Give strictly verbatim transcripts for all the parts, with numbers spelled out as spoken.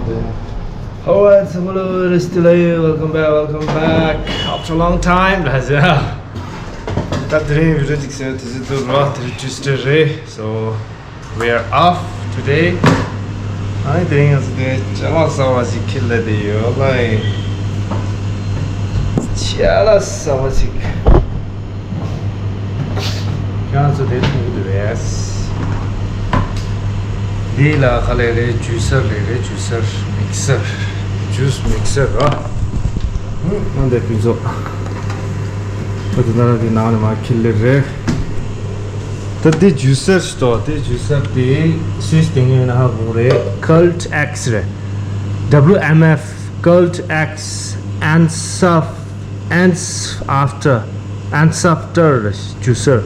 Hello, hello, welcome back, welcome back. After a long time, ད་དེ་རིང་བི་ཌི་ཡོ་ཅིག་བཟོས། དེ་ཚོ་དུ་རོ། དེ་རིང་Tuesday རེད། So we are off today. ཨ་ནི་དེ་རིང་ང་ཚོ་དེ་ཅ་ལག་གསར་པ་ཞིག་ཁྱེར་སླེབས་བསྡད་ཡོད་ལ། ཅ་ལག་གསར་པ་ཞིག་ཁྱེད་རང་ཚོ་དེ་མཐོང་གི་འདུག་པས། འདི་ལ་ག་ལེ་རེད། ཇུས་སར་ལེ་རེད། ཇུས་སར་མིག་སར། ཇུས་མིག་སར་ར། ཨང་། འདི་ཕུན་ཚོགས། ད་དེ་ནང་དེ་ནང་ནས་མར་ཁྱེར་སླེབས་རེད། ད་འདི་ཇུས་སར་ཞིག་ཏོ། དེ་ཇུས་སར་དེ་སུད་སི་དེ་ངས་ན་ཧ་གོ་རེད། Cult X རེད། W M F Cult X and Soft Ants after, ants after juicer.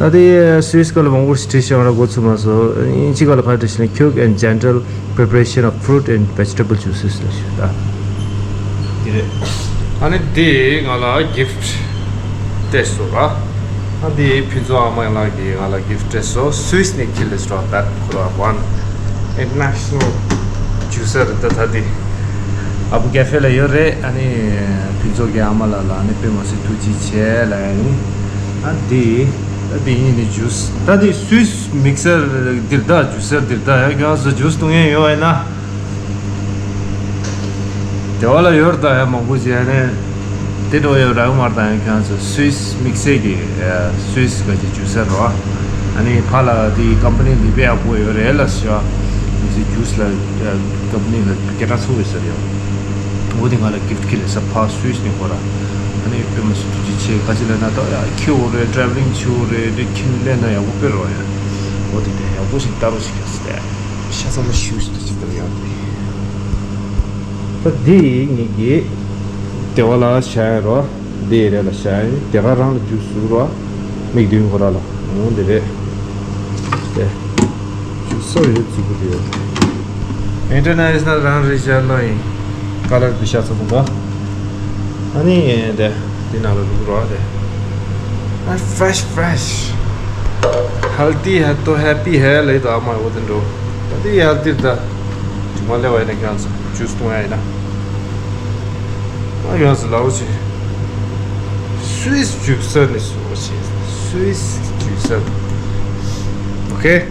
ད་དེ་སུད་སི་སྐད་ལ་མང་པོ་ཞིག་བྲིས་བཞག་ར་མགོ་ཚོས་མ་སོང་། དབྱིན་ཇི་སྐད་ལ་ག་རེ་བྲིས་ཤག་ན། Quick and gentle preparation of fruit and vegetable juices ལ་ཞུ་ད། དེ་རེད། ཨ་ནི་དེ་ང་ལ་gift སྤྲད་སོང་ར། ཨ་དེ་ཕུན་ཚོགས་ཨ་མ་ལགས་ཀྱིས་ང་ལ་gift སྤྲད་སོང་། སུད་སི་ནས་ཁྱེར་སླེབས་སོང་ར། ད་ཁོ་ར་one international juicer ད་ད་དེ། ཨ་བུ་ཀེ་ཧྥེ་ལ་ཡོད་རེད། ཨ་ནི་ཕུན་ཚོགས་ཀྱི་ཨ་མ་ལགས་ལ་ཨ་ནི་དཔེ་མ་སྲིད་ཐུགས་རྗེ་ཆེ་ལབ་ཡ་ཡིན། ཨ་འདི་ད་འདི་ཡིན་ནི་ཇུས། ད་འདི་སུད་སི་མིག་སར་འདིར་ད་ཇུས་སར་འདིར་ད་ཡ། ཁྱོད་ཚོ་ཇུས་བཏུང་མཁན་ཡོད་པ་ཡིན་ན། དེ་བ་ལ་ཡོད་རེད་ད་ཡ། མང་པོ་ཅིག་ཨ་ནི་དེ་འགྲོ་ཡོད་རང་མ་རེད་ད་ཡ། ཁྱོད་ཚོ་སུད་སི་དམིགས་བསལ་གྱི་སུད་སི་ག་ཅིག་ཇུས་སར་རོ། ཨ་ནི་ཕ་ལ་དེ་ཀམ་པ་ནི་ལི་པེ་ཡག་པོ་ཡོད་རེད་ལ་ཤོ། དེ་ཇུས་ལ་ཀམ་པ་ནི་ལ་སྐད་གྲགས་ཚུགས་ཡོད་ས་རེད། འོ་དེ་ང་ལ་gift ཁྱེར་སླེབས་སོང་། ཕ་སུད་སི་ནས་ཁོ་ར། ཨ་ནི་དཔེ་མ་སྲིད་ཐུགས་རྗེ་ཆེ། ག་ཅི་ལབ་ན་ད་ཡ་ཁྱེར་ཡོད་རེད། travelling བྱེད་ཡོད་རེད། དེ་ཁྱེར་སླེབས་ན་ཡག་པོ་དཔེ་རེད་ཡ། འོ་དེ་དེ་ཡག་པོ་ཞིག་ལྟ་རོགས་ཞིག་ཡ་ཟེར་ཏེ། ཤ་ཚ་མ་ཞུ་ཞིག་ད་ཅིག་ལྟ་ཡག་རེད། ད་འདི་ངེད་ཀྱི་དེ་བ་ལ་བཞག་ཡ་རོ། འདི་རེད་ལ་བཞག་ཡ་ཡིན། དེ་ག་རང་ལ་ཇུས་བཟོ་རོ། མིག་མདུན་ཁོ་ར་ལ། འོ་འདི་རེད། དེ་ཇུས་སོ་ཡོད་ཚིག་གི་དེ་ཡོད། International རང་རེད་བཞག་ལོ་ཡིན། ཀ་ལར་བི་ཤ་ཚོ་གོ་ཨ་ནི་དེ་དེ་ནང་ལ་བླུག་རོ་དེ། ཨ་fresh fresh healthy ཧ་ཏོ་happy ཧེ་ལེ་ད་མ་འོ་དེ་འགྲོ། ད་དེ་healthy ད་ཅུང་མ་ལེ་བ་ཡིན་ན་ཁྱེད་ཚོ་ཇུས་བཏུང་ཡ་ཡིན་ན། ཨ་ཡོངས་སུ་ལའོ་ཆེ། སུད་སི་ཇུས་སར་ནས་སུ་ཆེ། སུད་སི་ཇུས་སར། ཨོ་ཁེ།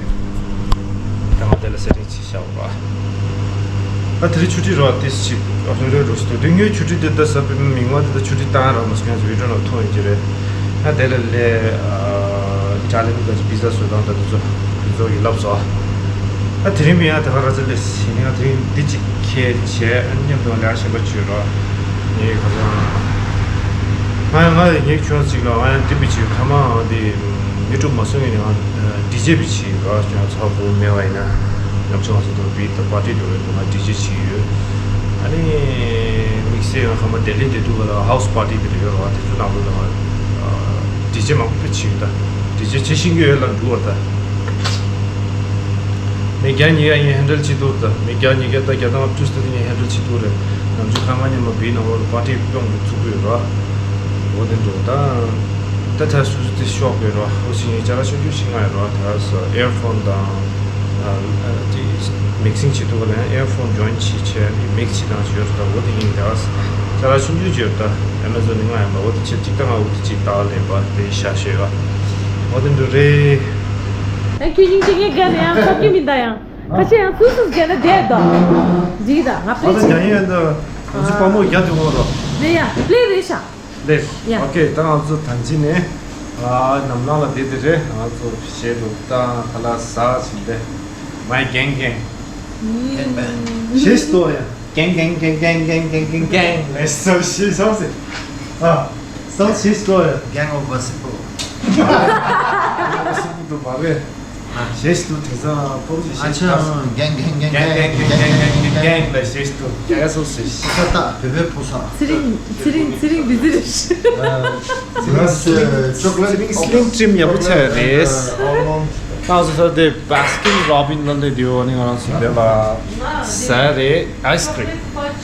ད་ང་དེ་ལ་སེ་ཊིང་ཅིག་བྱའོ་ར། ཨ་དེ་རིང་ཆུ་ཊི་རོ་ཏིས་ཅིག་ཨ་ཧྲེ་རེ་རོ་སི་ཏུ་དེ་ངའི་ཆུ་ཊི་དེ་ད་ས་པའི་མི་མང་དེ་ད་ཆུ་ཊི་བཏང་ར་མ་སོང་ཡང་བི་ཌི་ཡོ་ནང་ཐོན་ཡིན་གྱི་རེད། ཨ་དེ་ལ་ལས་ཨ་ཅ་ལི་མི་ད་ཅི་པི་ཛ་བཟོ་སྟངས་ད་དེ་ཚོ་དེ་ཚོ་ཡི་ལབ་སོ། ཨ་དེ་རིང་མི་ཡང་དེ་ག་ར་ཙི་ལས་ཡིན་ནི། ཨ་དེ་རིང་འདི་ཅིག་ཁྱེར་བྱས་ཨ་མཉམ་དུ་ལས་ཞིམ་པ་བྱོས་རོགས། ངའི་ཁ་སང་ང་ཡང་ང་ཡང་ངའི་ཁྱོད་ཅིག་ལ་ང་ཡང་འདི་མི་བྱེད། ཁ་མ་འདི་མི་སྤྲོ་མ་སོང་ཡིན་ནི། ང་ཌི་ཇེ་བི་བྱེད་རོགས། ཁྱོད་ཚོ་བོ་མེད་པ་ཡིན་ན་ཉམ་ཆུང་ང་ཚོ་དང་བི་ད་པར་ཊི་འགྲོ་བའི་དུ་ང་ཌི་ཇེ་བྱེད་ཡོད། ཨ་ནི་དམིགས་བསལ་ང་ཁ་མ་ལྡི་ལི་འདི་འདུག་ག་ལ་ཧའུ་སི་པར་ཊི་འདི་རེད་ཡོད་རོགས། དེ་ཚོ་ནང་ལོགས་ལ་ང་ཌི་ཇེ་མང་པོ་བྱེད་ཡོད། ད་ཌི་ཇེ་བྱེད་ཤེས་ཀྱི་ཡོད་ལ་འགྲོ་བ་ད། མི་བརྒྱ་ཉིས་བརྒྱ་ཡིན་ཧན་ཌལ་བྱེད་ཐུབ་ད། མི་བརྒྱ་ཉིས་བརྒྱ་ད་བརྒྱ་དང་བཅུ་ཙམ་དེ་ནས་ཧན་ཌལ་བྱེད་ཐུབ་རེད། ནམ་རྒྱུན་ཁ་མ་ཉམས་པ་བིའི་ནང་ལོགས་ལ་པར་ཊི་སྤོང་གི་ཚུགས་ཀྱི་ཡོད་ར། འོ་དེ་འགྲོ་ད། ད་ད་སུ་སུ་དེ་ཤོག་པའི་ར་ཧོ་ཤིང་ཡིན་ཅ་ལག་ཆུང་ཆུང་ཞིག་ང་ཡོད་ར། ད་ས་ཨེར་ཕོན་དང་། དེ་མིག་སིང་བྱེད་ཐུབ་པ་ལ་ཡང་ཨེར་ཕོན་ཇོ་ཡིན་བྱེད་བྱས་ནས་མིག་སི་དང་བྱོས་ར། ད་འོ་དེ་ཡིན་ད། ཅ་ལག་ཆུང་ཆུང་བྱོས་ར། ད་ཨེ་མ་ཛོན་ནས་ང་ཡོད་ར། འོ་དེ་ཆེ་གཅིག་ད་ང་འོ་དེ་གཅིག་ད་ལེན་པ་དེ་ཤ་ཤེས་ར། འོ་དེ་འགྲོ་རེད། ད་ཁྱོད་སྙིང་རྗེ་ངས་དགའ་ནས་ཡང་ཁ་སྐྱེ་མི་འདའ་ཡང་། ཁ་ཆེ་ཡང་སུ་སུ་རྒྱ་ན་བསྡད་དོ། འགྲིག་ད་ང་ཨ་ད་པེ་ཅིག་རྒྱ་ཡིན་ཡང་འདི་ང་ཚོ་དཔའ་མོ་རྒྱ་དུ་འོང་རོགས། ལེ་ཡ་ལེ་རེད་ཤག་ལེ། ཡ། ཨོ་ཁེ། ད་ང་ཚོ་ཐང་ཅིག་ནས་ཨ་ནམ་ལངས་ལ་བསྡད་དེ་རེད། ང་ཚོ་ཞེ་དྲུག་ད་ཁ་ལག་ཟ་ཅིག་ལེ། མའི་གེང་གེང་། ཞེས་ཏོ་ཡ། གེང་གེང་། ལེ་སོ་ཞེས་སོ་ཟེར། ཨ། སོ་ཞེས་ཏོ་ཡ། Gang of Wasseypur། སི་པུ་དུ་མ་རེད། ཞེས་ཏུ་དེང་སང་ཕོག་ཅིག་ཨ་ཞེས་ཆ་ཏོ། གེང་གེང་གེང་གེང་གེང་གེང་ལ་ཞེས་ཏུ་རྒྱ་སོ་ཞེས། ས་ཏ་བེ་བེ་ཕོ་ས། ཚེ་རིང་ཚེ་རིང་ཚེ་རིང་བི་ཛི་རེད། ང་སི་ལིང་ཅོག་ལེ་ཊི། སི་ལིང་ཊིམ་ཡག་པོ་ཆགས་རེད། ང་ཚོ་ད་དེ་Baskin Robbins ལ་འདི་ཡོད་ནི་ང་རང་ཚོ་འདི་ལ་ཟ་རེད། ཨའི་སི་ཀྲིམ།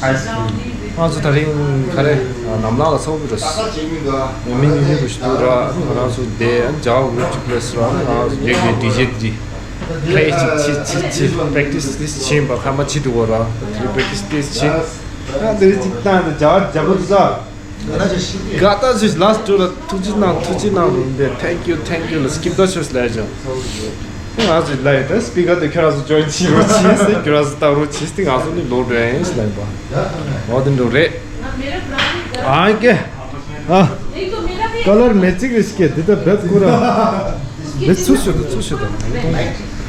ཨའི་སི་ཀྲིམ། ང་ཚོ་ད་རིང་ག་རེ་ནམ་ལངས་ལ་ཚོགས་ཀྱི་རེད། མི་ཉུང་ཉུང་དུ་ཞིག་འདུག་ར། ང་རང་ཚོ་འདི་ཇའོ་གུ་རུབ་ཀྱི་པི་ལེ་སི་ར། ང་རང་ཚོ་འདི་གའི་ཌི་ཇེ་འདི། play ཅིག་ཅིག་ཅིག་ཅིག་practice this ཆེན་པ་ཁ་མ་ཅི་འདུག་གོ་ར། practice this ཆེན། ད་འདི་ཅིག་ཏང་ད་ཇ་བ་ཇ་བ་ཟ། ག་ད་ཅིག་last two ལ་ཐུགས་རྗེ་གནང་ཐུགས་རྗེ་གནང་རུང་དེ་thank you thank you ལ་skip ད་ཆོས་ལས་ཅོ། ང་ཚོ་ལ་ཡི་ད་speaker དེ་ཁྱོད་རང་ཚོ་join བྱེད་རོགས་བྱེད་ཟེར། ཁྱོད་རང་ཚོ་ལྟ་རོགས་བྱེད་ཟེར། ང་ཚོ་ནི་ལོག་འགྲོ་ཡིན་ཟེར་ལབ་པ། འོ་དེ་འགྲོ་རེད། ཨ་ཀེ། ཨ། color matching རེ་ཞིག་གེ་འདི་ད་བེད་ཁོ་ར། འདི་ཚུ་ཤོད་དང་ཚུ་ཤོད་དང་།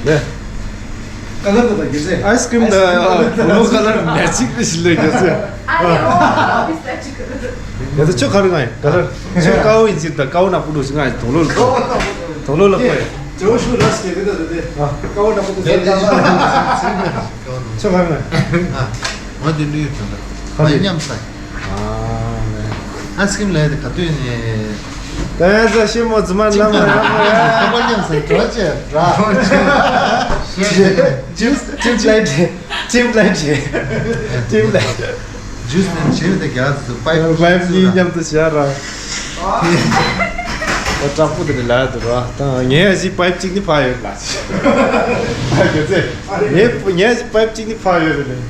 ནས། color ད་ད་གེ་ཟེ། ice cream ད་blue color matching རེ་ཞིག་ལས་གེ་ཟེ། ཡ་ད་ཆོ་ག་རེ་ང་ཡིན་color། ཆོ་ཀའོ་ཡིན་ཟེར་ད་ཀའོ་ན་པུ་ཏུ་ཞིག་ང་ཡིན་དོ་ལོ་ལ་དོ་ལོ་ལ་ཀོ་ཡ། ཇོ་ཤུ་ར་སི་ཀེ་འདི་ད་ད་དེ། ཀའོ་ན་པུ་ཏུ་ཟེར། ཆོ་ག་རེ་ང་ཡིན། ང་དེ་ལུས་ད་ད། ང་མཉམ་ས། ཨ་ནི། ཨ་སི་ཀིམ་ལས་དེ་ག་དུས་ནས། ད་ཡ་ས་ཤི་མོ་ཙི་མ་ལ་མ་ཡ་མ་ཡ། ཁོ་པ་མཉམ་ས་གྲོ་ཆེ་ར། ཇིམ་ཇིམ་ལའི་ཇིམ་ལའི་ཇིམ་ལའི། ཇུས་ནས་བྱེད་དེ་རྒྱ་སུ་པའི་པའི་གཉིས་མཉམ་དུ་བྱ་ར། ད་དྲག་པོ་དེ་ལ་ལ་དུ་ར། ད་ངས་ཞིག་པའི་གཅིག་ནི་ཕ་ཡོད་ལ། ད་ག་ཚེ། ངས་ངས་ཞིག་པའི་གཅིག་ནི་ཕ་ཡོད་རེད།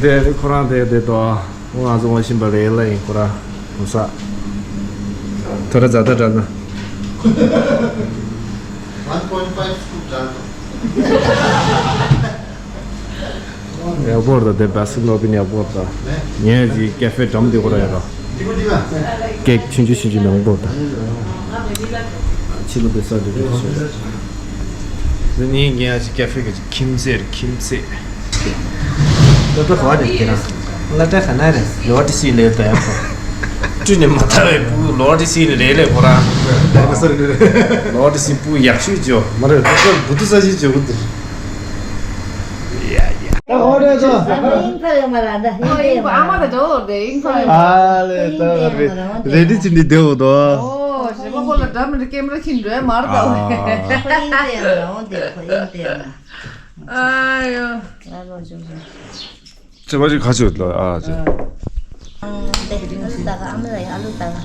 དེ་ཁོ་རང་དེ་དེ་དོ། ང་ཚོ་ངོ་ཤེས་པ་རེད་ལ་ཡིན་ཁོ་ར། ཁོ་ས། ཐོ་ར་ཛ་ད་དྲ་ན། One point five scoop jar. ཡག་པོ་རེད་ད། དེ་བྷ་སི་ནོ་པིན་ཡག་པོ་རེད་ད། ངས་ཀྱི་ཀེ་ཧྥེ་འགྲམ་དེ་ཁོ་ར་ཡོད་ར། ཀེག་ཆུང་ཆུང་ཆུང་ཆུང་མང་པོ་རེད་ད། ཕྱི་ལོ་དེ་ས་དེ་དེ་ཤོད། དེ་ནི་ངས་ཀྱི་ཀེ་ཧྥེ་གི་ཁྱིམ་མཚེས་རེད། ཁྱིམ་མཚེས། སློབ་གྲྭ་ག་བ་རེད་ཁྱེད་རང་། སློབ་གྲྭ་ག་ན་རེད། ལོ་ཏི་སི་ལས་ད་ཡག་པོ། བཀྲུས་ནས་མ་ཐར་བའི་སྤུ་ལོ་ཏི་སི་ནས་རེད་ལས་ཁོ་རང་། ལོ་ཏི་སི་སྤུ་ཡག་ཤོས་ཅོ། མ་རེད་སློབ་གྲྭ་བུ་དུ་ས་ཞིག་ཅོ་གི་འདུག་ཡ་ཡ། ད་ཧོ་རེད་ཚོ། ཨིང་ཚ་ཡོད་མ་རེད་ད། ཨིང་ཚ་ཡོད་མ་རེད། ཨ་ལེ་ད་རེད་རེད་ཅི་འདི་དེའོ་དོ། ཨོ་ཞེ་མ་ཁོ་ལ་འདྲ་མི་འདྲ་ཀེམ་ར་ཁྱིན་འགྲོ་ཡ་མ་རེད་ད། ཨོ་ཨིང་ཚ་ཡོད་མ་རེད། ཨོ་འདི་ཁོ་ཨིང་ཚ་ཡོད་མ་རེད། ཨ་ཡོ། ང་རོ་ཅོ་ཅོ། ཚེ་བ་ཅིག་ག་ཚོད་ལ་ཨ་ཚེ། ཨ་ལུ་ཏ་ག་ཨ་མ་ལ་ཡ་ཨ་ལུ་ཏ་ག་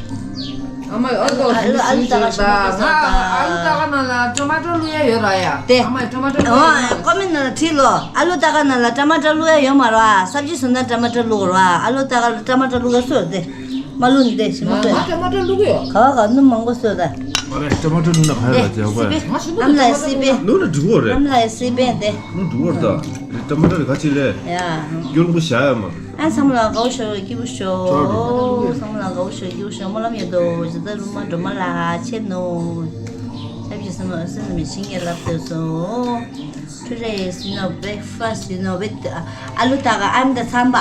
ཨ་མ་ཨ་ལུ་ཨ་ལུ་ཏ་ག་ཞིམ་པོ་ཞིམ་པོ་ཟ་ད། ཨ་ལུ་ཏ་ག་ནང་ལ་ཊོ་མ་ཊོ་བླུག་ཡ་ཡོད་ར་ཡ། དེ། ཨ་མ་ཊོ་མ་ཊོ་བླུག་ཡ་ཡོད་ར། ཨ་ཀོ་མེན་ནང་ལ་བྲིས་ལོ། ཨ་ལུ་ཏ་ག་ནང་ལ་ཊོ་མ་ཊོ་བླུག་ཡ་ཡོད་མ་ར། སབ་ཇི་བཟོ་ན་ཊོ་མ་ཊོ་བླུག་ར། ཨ་ལུ་ཏ་ག་ལ་ཊོ་མ་ཊོ་བླུག་ཡ་སུ་ར་དེ། མ་བླུག་ནི་དེ་ཞིམ་པོ་ང་ང་ཊོ་མ་ཊོ་བླུག་ཡོད། ག་བ་ག་སྣུམ་མང་པོ་བཟོས་ད། མ་རེད་ཊོ་མ་ཊོ་བླུག་ན་ག་རེ་ལ་ཇག་པ། ང་ཞིམ་པོ་ཨ་མ་ལ་ཡ་སི་པན། བླུག་ན་འགྲིག་གོ་རེད། ཨ་མ་ལ་ཡ་སི་པན་དེ། བླུག་འགྲིག་གོ་རེད་ད། ཊོ་མ་ཊོ་རེ་ག་ཅི་ལས། ཡ། རྒྱུ་རིང་པོ་བཞག་ཡ་མ་རེད། ཨ་ཚང་མ་ལ་དགའ་བོ་ཤོག་སྐྱིད་པོ་ཤོག་ཚང་མ་ལ་དགའ་བོ་ཤོག་སྐྱིད་པོ་ཤོག་སྨོན་ལམ་ཡོད་དོ་ཇི་ལྟར་རུ་མ་འགྲོ་མ་ལ་ཆེ་ནོ། ཆབ་ཀྱི་སེམས་ལ་སེམས་ལ་མི་ཤིང་ངེར་ལབ་སྟེ་སོ། ཁྲུ་རེ་སི་ནོ་བེག་ཧྥ་སི་ནོ་བེད། ཨ་ལུ་ཏ་ག་ཨན་ད་ཚམ་པ།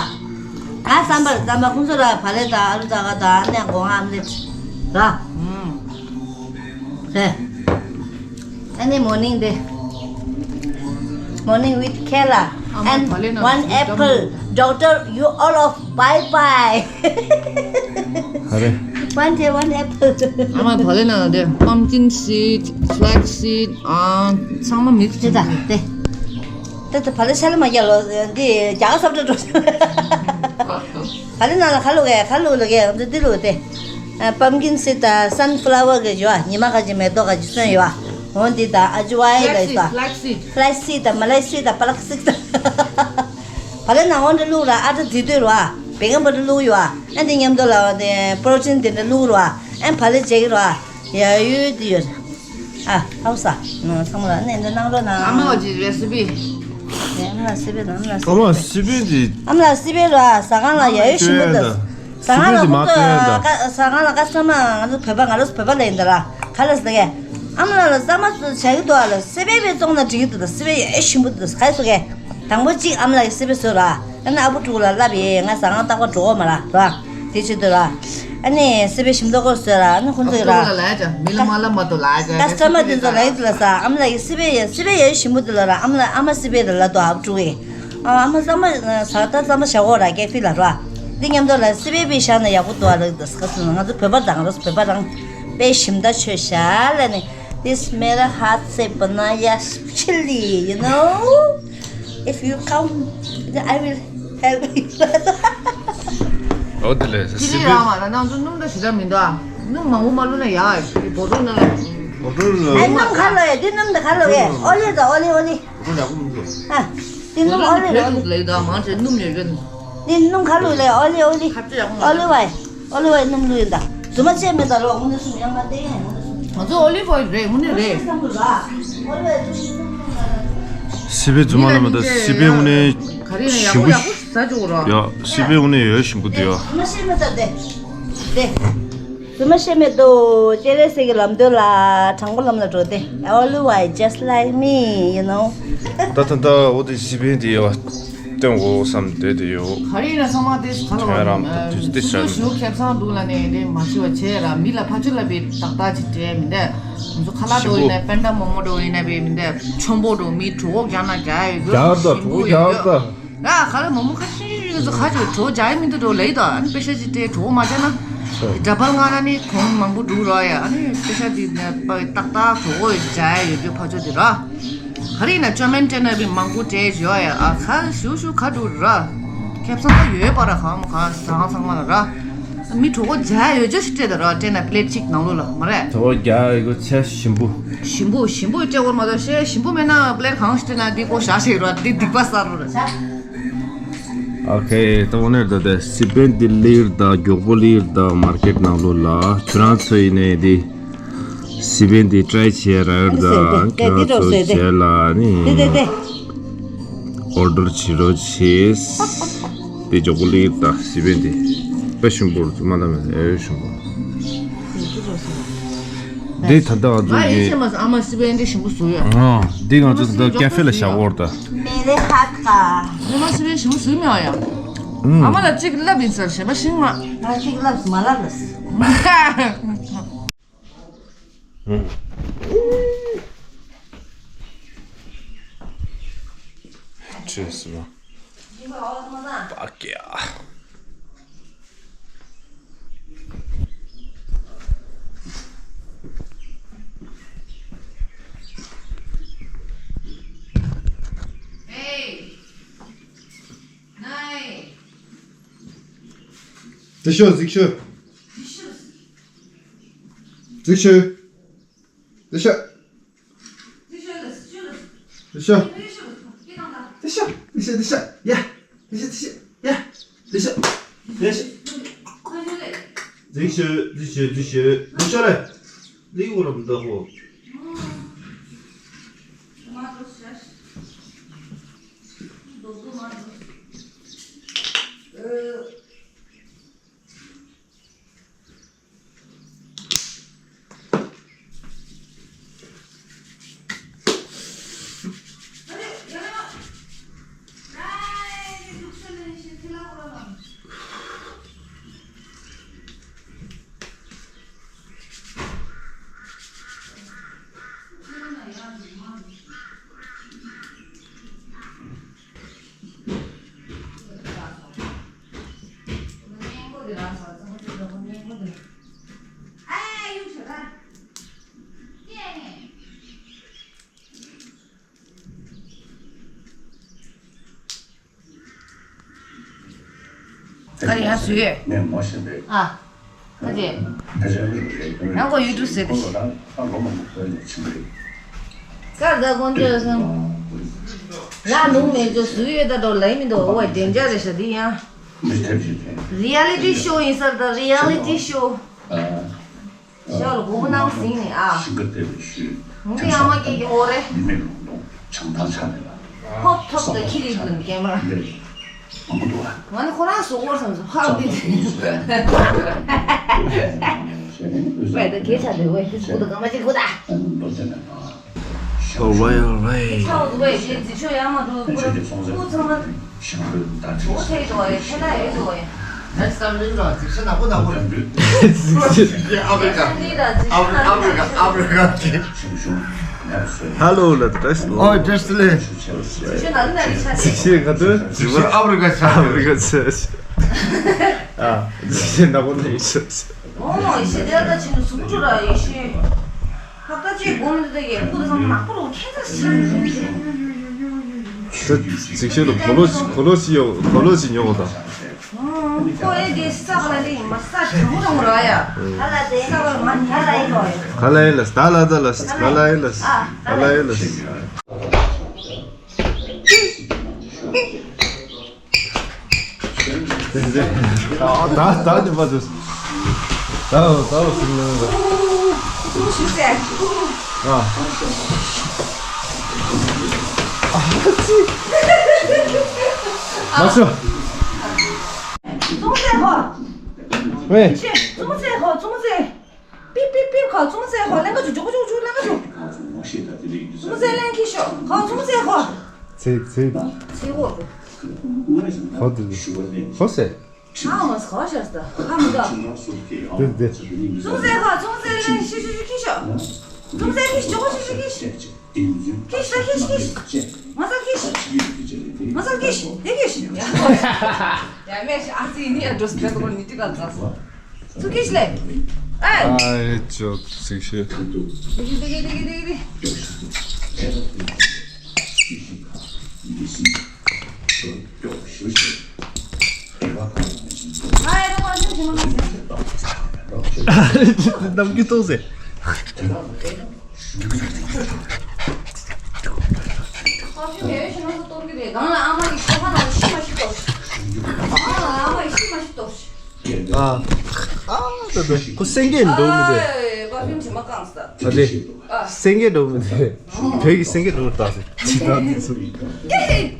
ཨ་ཚམ་པ་རེད་ཚམ་པ་ཁོང་ཚོ་ལ་བ་ལེ་དང་ཨ་ལུ་ཏ་ག་དང་ཨ་ནེ་གོང་ཨམ་ལེད། ར། རེད། Any morning day. Morning with Kayla and one apple. Doctor, you all of bye bye. ཧ་རེ། One day, one apple. ཨ་མ་བ་ལེ་ན་དེ་pumpkin seed, flax seed ཨ་ཚང་མ་mix དེ་ད་དེ། དེ་ད་བ་ལེ་ཤ་ལ་མ་རྒྱལ་ལོ་འདི་རྒྱ་ག་སབ་ཏྲ་འགྲོ། བ་ལེ་ན་ལ་ཁ་ལུ་གེ་ཁ་ལུ་ལུ་གེ་འདི་འདི་ལུ་དེ། Pumpkin seed དང་sunflower གི་ཡོད། ཉི་མ་ག་ཅི་མེ་ཏོག་ག་ཅི་སོན་ཡོད། འོ་འདི་དང་ཨ་ཇུ་ཝའི་ལ་ཡོད། Flax seed, flax seed. Flax seed དང་མ་ལེ་སི་དང་པ་ལག་སི་དང་། བ་ལེ་ན་འོ་འདྲ་བླུག་ར་ཨ་ཏྲ་དི་དོད་ར་བེ་གན་པ་འདྲ་བླུག་ཡོད། ཨ་འདི་མཉམ་དུ་ལ་དེ་པྲོ་ཊིན་དེ་འདྲ་བླུག་ར་ཨ་བ་ལེ་ཇེག་ར་ཡ་ཡོད་དི་ཡོད། ཨ་ཧའུ་ས་ཚང་མ་ལ་ནས་འདི་གནང་རོགས་གནང་། ཨ་མ་བ་ཅི་རེ་སི་པི། ཨ་མ་ལ་སི་པེ་དང་ཨ་མ་ལ་སི་པེ། ཨ་མ་སི་པེ་འདི། ཨ་མ་ལ་སི་པེ་ར་ཟ་ཁང་ལ་ཡ་ཡོད་ཞིམ་པོ་འདུག་ཟ་ཁང་ལ་ཁོང་ཚོ་ཟ་ཁང་ལ་ཀ་སི་ཊ་མར་ང་ཚོ་བོད་པ་ང་རང་ཚོ་བོད་པ་ལ་ཡིན་ད་ར་ག་ལ་ཟེར་གས། ཨ་མ་ལགས་ལ་གཙང་མ་བཟོ་བྱ་གི་འདུག་ཨ་ལ་སི་པེ་བས་བཙོང་ན་འགྲིག་གི་འདུག་ད་སི་པེ་ཡ་ཞིམ་པོ་འདུག་ག་ཟེར་གས། དང་པོ་གཅིག་ཨ་མ་ལགས་ཀྱིས་སི་པེ་བཟོས་ར། ཨ་ནི་ཨ་བུ་ཕྲུག་ལ་ལབ་ཡས་ང་ཟ་ཁང་རྟག་པར་འགྲོ་གི་མ་ར་ར། དེ་བྱེད་འདུག་ར། ཨ་ནི་སི་པེ་ཞིམ་མདོག་ཁ་པོ་བཟོས་ར་ཨ་ནི་ཁོང་ཚོ་ཡིས་ར། ཀ་སི་ཊ་མར་དེ་ཚོ་ལ་ཡིན་ད་ལ་ས་ཨ་མ་ལགས་ཀྱིས་སི་པེ་ཡ་སི་པེ་ཡ་ཞིམ་པོ་འདུག་ལ་ར་ཨ་མ་ལགས་ཨ་མ་སི་པེ་ར་ལབ་འདུག་ཨ་བུ་ཕྲུག་གིས། ཨ་ཨ་མ་གཙང་མ་ཟ་ད་གཙང་མ་བཞག་གོ་ར་ཀེ་ཧྥེ་ལ་ར། འདི་མཉམ་དུ་ལ་སི་པེ་བས་བཞག་ན་ཡག་པོ་འདུག་ཨ་ལགས་འདི་ཟེར་ག་ཟེར་ན་ང་ཚོ་བོད་པ་དང་རོ་བོད་པ་རང་དཔེ་ཞིམ་ད་ཆོས་ཤ་ལ་ནི། This मेरा हाथ से बनाया chilli, you know, if you come, I will help you. ཨོ་དེ་ལས་སི་པེ། ཅི་ལི་རང་མ་ལ་ནང་ཚོ་སྣུམ་ད་ཞེ་དྲག་མི་འདུག་ཨ། སྣུམ་མང་པོ་མ་བླུགས་ན་ཡག་ཨ་ཞིག་བོ་ཏོ་ནང་ལ། ཨ་སྣུམ་ག་ལོ་ཡ། འདི་སྣུམ་འདི་ག་ལོ་ཡ། ཨོ་ལི་དང་ཨོ་ལི་ཨོ་ལི། ཨ་འདི་སྣུམ་ཨོ་ལི་ཨོ་ལི། ལེགས་དང་མང་ཆེ་སྣུམ་ཡོད་ཡོད། འདི་སྣུམ་ག་ལོ་ལེ། ཨོ་ལི་ཨོ་ལི། ཨོ་ལི་ཝའི། ཨོ་ལི་ཝའི་སྣུམ་ལོ་ཡིན་ད། རྫུན་མ་བཤད་མེད་ད་ལོ། དངོས་གནས་སུ་ཡང་ང་བལྟས་ཡང་དངོས་གནས་སུ། ང་ཚོ་ཨོ་ལི་ཝའི་རེད། དངོས་གནས་རེད། ཨོ་ལི་ཝའི་སྣུམ་ལོ་ཡིན་ད། སི་པན་རྫུན་མ་ལ་མ་ད། སི་པན་དངོས་གནས་ཞིམ་པོ། ཡ་སི་པན་དངོས་གནས་ཡོད་ཞིམ་པོ་འདུག་ཡ། རྫུན་མ་བཤད་མེད་ད་དེ། དེ། རྫུན་མ་བཤད་མེད་དོ། སྤྱན་རས་གཟིགས་ཀྱི་ལམ་སྟོན་ལ། དྲང་པོ་ལམ་ལ་འགྲོ་སྟེ། All the while just like me, you know. ད་ད་ད་འོ་དེ་སི་པན་དེ་ཡོད་སྟོན་དགོས་བསམ་བསྡད་དེ་ཡོད། ག་རེ་ཡིན་ན་ཚང་མ་དེ་ག་ལ་བ་རང་དུས་ཚོད་དེ་ཞུ་ཞུ་ཁེ་བཟང་འདུག་ལ་ནས་དེ་མ་ཤི་བ་བྱས་ར། མི་ལ་ཕ་ཆུ་ལ་བའི་ཏག་ཏག་ཅིག་སྤྲད་མི་འདས། ང་ཚོ་ཁ་ལག་འགྲོ་ཡིན་ན་པན་ཌ་མོ་མོ་འགྲོ་ཡིན་ན་བའི་མི་འདས། ཆོམ་པོ་འགྲོ་མི་གྲོད་ཁོག་རྒྱག་ན་རྒྱག་ཡོད་རྒྱག་ད། གྲོད་ཁོག་རྒྱག་ད། ང་ཁ་ལ་མོ་མོ་ཁ་ཤས་ཤིག་ཚོ་ཁ་ཅིག་གྲོད་རྒྱག་ཡ་མི་འདུག་འགྲོ་ལེ་ཡི་དོ། ཨ་ནི་པེ་ཤ་ཅིག་སྤྲད་གྲོད་མ་རྒྱག་ན། ཌ་བལ་ང་ན་ནི་གོང་མང་པོ་འདུག་རོ་ཡ། ཨ་ནི་པེ་ཤ་དེ་ཏག་ཏག་གྲོད་ཁོག་རྒྱག་ཡ་ཡོད་རྒྱུ་ཕ་ཆོ་དེ་ར། ག་རེ་ཡིན་ན་ཅོ་མན་སྤྲད་ན་བི་མང་པོ་སྤྲད་ཡོད་ཡ། ཨ་ཁ་ཞུ་ཞུ་ཁ་འདུག་ར། ཁེ་བཟང་ད་ཡོད་པ་ར། གང་མོ་གང་ཚང་ཚང་མ་ལ་ར། མི་གྲོད་ཁོག་རྒྱག་ཡ་ཡོད་རྒྱུ་ཞིག་སྤྲད་ད་ར། སྤྲད་ན་པི་ལེཊ་གཅིག་ནང་ལོགས་ལ་མ་རེད། གྲོད་ཁོག་རྒྱག་ཡ་ཡོད་རྒྱུ་ཆེ་ཞིམ་པོ། ཞིམ་པོ་ཞིམ་པོ་སྤྲད་དགོས་མ་གཏོགས་ཤེས་ཞིམ་པོ་མེད་ན་པི་ལེཊ་གང་ཞིག་སྤྲད་ན་འདི་ཀོ་བཞག་ཞིག་ར། འདི་སྡིག་པ་བསགས་ར། ཨོ་ཁེ། ད་འོ་ནས་ད་ལྟ་སི་པན་འདི་ལིར་དང་མགྱོགས་པོ་ལིར་དང་མར་ཀེཊ་ནང་ལོགས་ལ། ཁྱོད་རང་ཚོ་ཡིན་ནའི་འདི་སི་པན་འདི་ཊ་རའི་བྱེད་ར་ཡོད་ད། ཁྱོད་རང་ཚོ་བྱེད་ལ་ནི་ཨོར་ཌར་བྱེད་རོགས་བྱེད། འདི་མགྱོགས་པོ་ལིར་དང་སི་པན་འདི་དཔེ་ཞིམ་པོ། རྫུན་མ་ལ་མེད། ཨེ་ཞིམ་པོ། འདི་ད་ལྟ་ང་ཚོ་ང་ཡིད་གི་ཆེས་མ་སོང་། ཨ་མ་སི་པན་འདི་ཞིམ་པོ་བཟོ་ཡོད། ཨ་འདི་ང་ཚོ་ད་ལྟ་ཀ་ཧྥེ་ལ་བཞག་འོར་ད། མེ་རེ་ཧ་ཁ། ཨ་མ་སི་པན་ཞིམ་པོ་བཟོས་མེད་ཨ་ཡ། ཨ་མ་ལ་གཅིག་ལབ་ཡིན་ཟེར། གཞན་པ་ཤིང་མ། ང་གཅིག་ལབ་མ་ལབ་ལ། ཁྱོད་སུ་མ། ཨ་ཀྱ། དེ་ཤོད། གཟིགས་ཤོད། གཟིགས་ཤོད། དེ་ཤོད། དེ་ཤོད། དེ་ཤོད། དེ་ཤོད། དེ་ཤོད། ཡ། དེ་ཤོད། དེ་ཤོད། ཡ། དེ་ཤོད། དེ་ཤོད། གཟིགས་ཤོད། གཟིགས་ཤོད། དེ་ཤོད་རེད། ལིའུ་རམ་ད་ཧོ། ག་རེ་ཡང་བཟོས་ཡོད། ཨ། ཁ་ཅིག་ཡང་ཁོ་ཡུ་ཊུབ་ཟེར་ཏེ། ཀར་ད་དཀོན་མཆོག་གསུམ། ཡང་ལུང་མེད་ཅོ་བཟོས་ཡོད་ད་འགྲོ་ལེ་མི་འདུག་འོ་བའི་བདེན་འཇགས་རེད་ཤག་འདི་ཡང་། རི་ཡ་ལི་ཊི་ཤོ་ཡིན་ས་རེད། ད་རི་ཡ་ལི་ཊི་ཤོ། ཤོ་ལ་སྒོར་མོ་གནང་ཟིན་ནས་ཨ། འདི་ཨ་མ་སྐྱིད་ཀྱི་འོ་རེད། ཧོབ་ཐོབ་ད་ཁྱི་རིགས་ཀྱི་ཀེ་མ་ར། ང་ནི་ཁོ་རང་བཟོ་དགོས་བསམ་སོང་། ཕག་འདི་དེ། བས་ད་གས་ཆ་དེ་བས་ཁྱི་སྒུག་ད་ག་མ་ཅིག་སྒུག་ད། Alright, alright. ཆའོ་དུ་བས་ཁྱི་རྫིག་ཤོ་ཡ་མ་འགྲོ་ཁུ་ཁུ་ཚང་མ། འོ་ཆེ་དུ་བས་ཁྱེད་ན་ཡོད་དུ་བས། ཨ་ཕི་རི་ཀ། ཨ་ཕི་རི་ཀ། ཨ་ཕི་རི་ཀ། ཨ་ཕི་རི་ཀ། ཧེ་ལོ་ལ་བཀྲ་ཤིས་ལོ། ཨོ་བཀྲ་ཤིས་བདེ་ལེགས། གཟིགས་ཤིག་ག་དུས་གཟིགས་ཤིག་ཨ་ཕི་རི་ཀ་ཆ། ཨ་ཕི་རི་ཀ་ཆ། ཨ་གཟིགས་ཤིག་ནག་པོ་ནས་ཡིན་ཤག་ཨོ་ཡེ་ཤེས་དེ་ལ་ད་ཕྱིན་ནས་ཟུག་འགྲོ་ར་ཡེ་ཤེས། ཧབ་ཏ་ཅིག་སྒོམ་འདི་དེ་གས་ཁུ་དང་ནག་པོ་རུ་ཁྱེད་ཚ་ཤི། ད་གཟིགས་ཤིག་ལ་གོ་ལོ་གོ་ལོ་ཞིག་ཡོད། གོ་ལོ་ཞིག་ཉོ་དགོས་ད། ཁོ་ཨེ་དེ་ས་ག་ལ་ལེ་ཡིན་མ་ས་གྲང་མོ་གྲང་མོ་ར་ཡ། ས་ག་ལ་ང་ཉལ་ལ་ཡིན་ལོ། ག་ལ་ཡིན་ལ་ད་ལ་ད་ལ་ག་ལ་ཡིན་ལ་ག་ལ་ཡིན་ལ། ད་ད་ཉི་མ་ཟེར། ད་ད་ཟིན་ལ། ཨ། ཨ་ཙི། མ་སོ། ཙུང་ཙེ་ཧོ། ཝེ། ཙུང་ཙེ་ཧོ་ཙུང་ཙེ། པིབ་པིབ་པིབ། ཁོ་ཙུང་ཙེ་ཁོ་ལེན་ག་ཅུ་ཅུ་ཅུ་ཅུ་ལེན་ག་ཅུ། ཙུང་ཙེ་ལེན་ཁི་ཤོ་ཁོ་ཙུང་ཙེ་ཁོ། ཚིག་ཚིག་ཚིག་འོ། ཁོ་དེ་ཁོ་ཟེར། ཨ་འོ་ཁོ་ཤར་སྟ་ཧ་མི་ག་དེ་དེ། ཙུང་ཙེ་ཁོ་ཙུང་ཙེ་ལེན་ཤི་ཤི་ཤི་ཁི་ཤོ། ཙུང་ཙེ་ཁི་ཤོ་ཁོ་ཤི་ཤི་ཁི་ཤོ། ཁྱི་ཤི་ད་ཁྱི་ཤི་ཁྱི་ཤི། ང་ཚ་ཁྱི་ཤི། ང་ཚ་ཁྱི་ཤི་དེ་ཁྱི་ཤི། ཡ་མེ་ཤི་ཨ་ཙི་ནི་ཨ་འགྲོ་སི་བེ་ཏོ་ནི་ཏི་ག་ཛ་སོ། ཚུ་ཁྱི་ཤི་ལེ། ཨེ། ཨ་ཨེ་ཅོ་ཚིག་ཤི། དེ་ཁྱི་དེ་ཁྱི་དེ་ཁྱི་དེ་ཁྱི་དེ། ཨ་ཨེ་རོ་པ་ཤི་ཤི་མ་ཤི། ནམ་གྱི་ཏོག་ཟེ། ཁོ་ཕྱི་མེ་ཤི་ན་སོ་གཏོར་གི་རེད། གང་ལ་ཨ་མ་ཡི་ཁོ་ཁ་ན་ཤི་མ་ཤི་གཏོར། གང་ལ་ཨ་མ་ཡི་ཤི་མ་ཤི་གཏོར། ཨ། ཨ་ད་ད་ཁོ་སེང་གེ་འགྲོ་མི་དེ། ཨ་པ་ཕྱི་མ་ཤི་མ་གང་ས། ཨ་དེ། སེང་གེ་འགྲོ་མི་དེ། བོད་ཀྱི་སེང་གེ་འགྲོ་ད་ཟེ། ཅི་ད་དེ་སུ། ཀེ་ཧེ།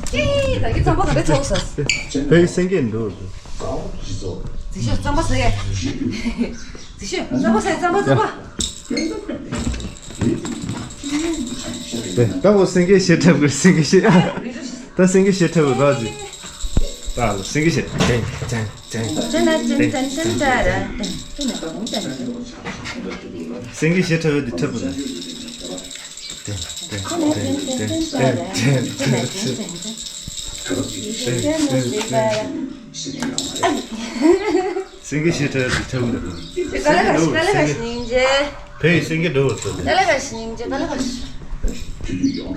ཀེ་ཧེ། ད་གི་རྩམ་པ་ག་རེ་ཚོགས་ས། བོད་ཀྱི་སེང་གེ་འགྲོ། ཛི་ཤོ་རྩམ་པ་ཟ་ཡ། ཛི་ཤོ་རྩམ་པ་ཟ་ཡ་རྩམ་པ་རྩམ་པ། དེ་ད་འོ་སེང་གེ་ཤི་ཁྲབ་གི་སེང་གེ་ཤི། ད་སེང་གེ་ཤི་ཁྲབ་གི་ར་ཅི། ད་སེང་གེ་ཤི་ཅན་ཅན་ཅན། ཅན་ཅན་ཅན་ཅན་ཅན་ཅན། སེང་གེ་ཤི་ཁྲབ་གི་ཁྲབ་གི། སེང་གེ་ཤི་ཁྲབ་གི་ཁྲབ་གི། ག་ལེ་ག་ཤི་ག་ལེ་ག་ཤི་སྙིང་རྗེ། བོད་ཡི་སེང་གེ་འགྲོ་བར་ཐུག་ག་ལེ་ག་ཤི་སྙིང་རྗེ་ག་ལེ་ག་ཤི།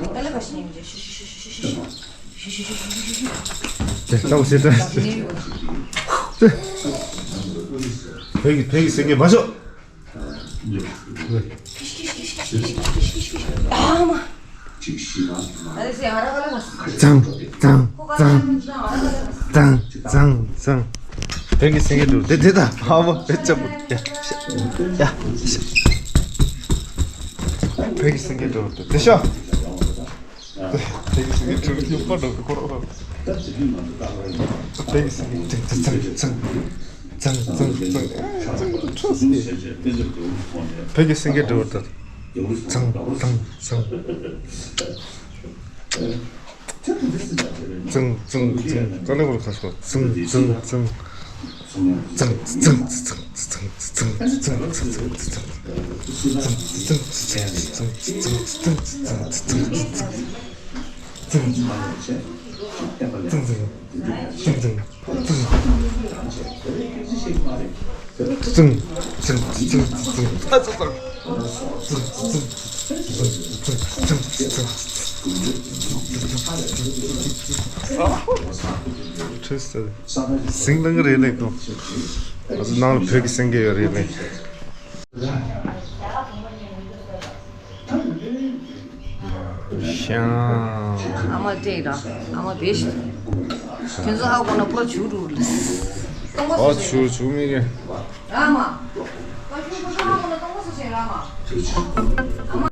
ག་ལེ་ག་ཤི་སྙིང་རྗེ་ཤི་ཤི་ཤི་ཤི་ཤི་ཤི། ཤི་ཤི་ཤི་ཤི་ཤི་ཤི། དེ་ལྟ་བུ་ཞེ་དྲག་ཅིག་ཡོད། བོད་ཀྱི་བོད་ཀྱི་སེང་གེ་མ་ཤོག་ཨ་མ། ཙང་ཙང་ཙང་ཙང་ཙང་ཙང་། བོད་ཀྱི་སེང་གེ་འདུག་དེ་དེ་ད་ཨ་མ་བེད་ཅབ་ཡ་ཡ། བོད་ཀྱི་སེང་གེ་འདུག་དེ་ཤོག་དེ་གི་སེང་གེ་ཁྲོད་ཀྱི་པ་འགྲོ་གི་ཁོ་རོ། དེ་གི་སེང་གེ་ཚང་ཚང་ཚང་ཚང་ཚང་ཚང་ཚང་ཚང་ཚང་ཚང་ཚང་ཚང་ཚང་ཚང་ཚང་ཚང་ཚང་ཚང་ཚང་། བོད་ཀྱི་སེང་གེ་འགྲོ་བར་ཐལ། ཚང་ཚང་ཚང་། ཚང་ཚང་ཚང་། ཀ་ལེ་བོར་ཁ་སོ། ཚང་ཚང་ཚང་། ཁྲིས་ཟིང་ལང་རེད་ལེགས་དང་། ང་ཚོ་ནང་ལ་བོད་ཀྱི་སེང་གེ་ཡོད་རེད་ལེགས། ཤང་། ཨ་མ་སྤྲད་ར། ཨ་མ་བེ་ཤི། ཁྱོད་ཚོ་ཧ་གོ་ན་པོ་ཆུ་རུ་ལ། ཨ་ཆུ་ཆུ་མི་གེ། ར་མ། པ་ཆུ་པོ་ཧ་གོ་ན་ཏོང་པོ་སུ་ཆེ་ར་མ། ཨ་མ།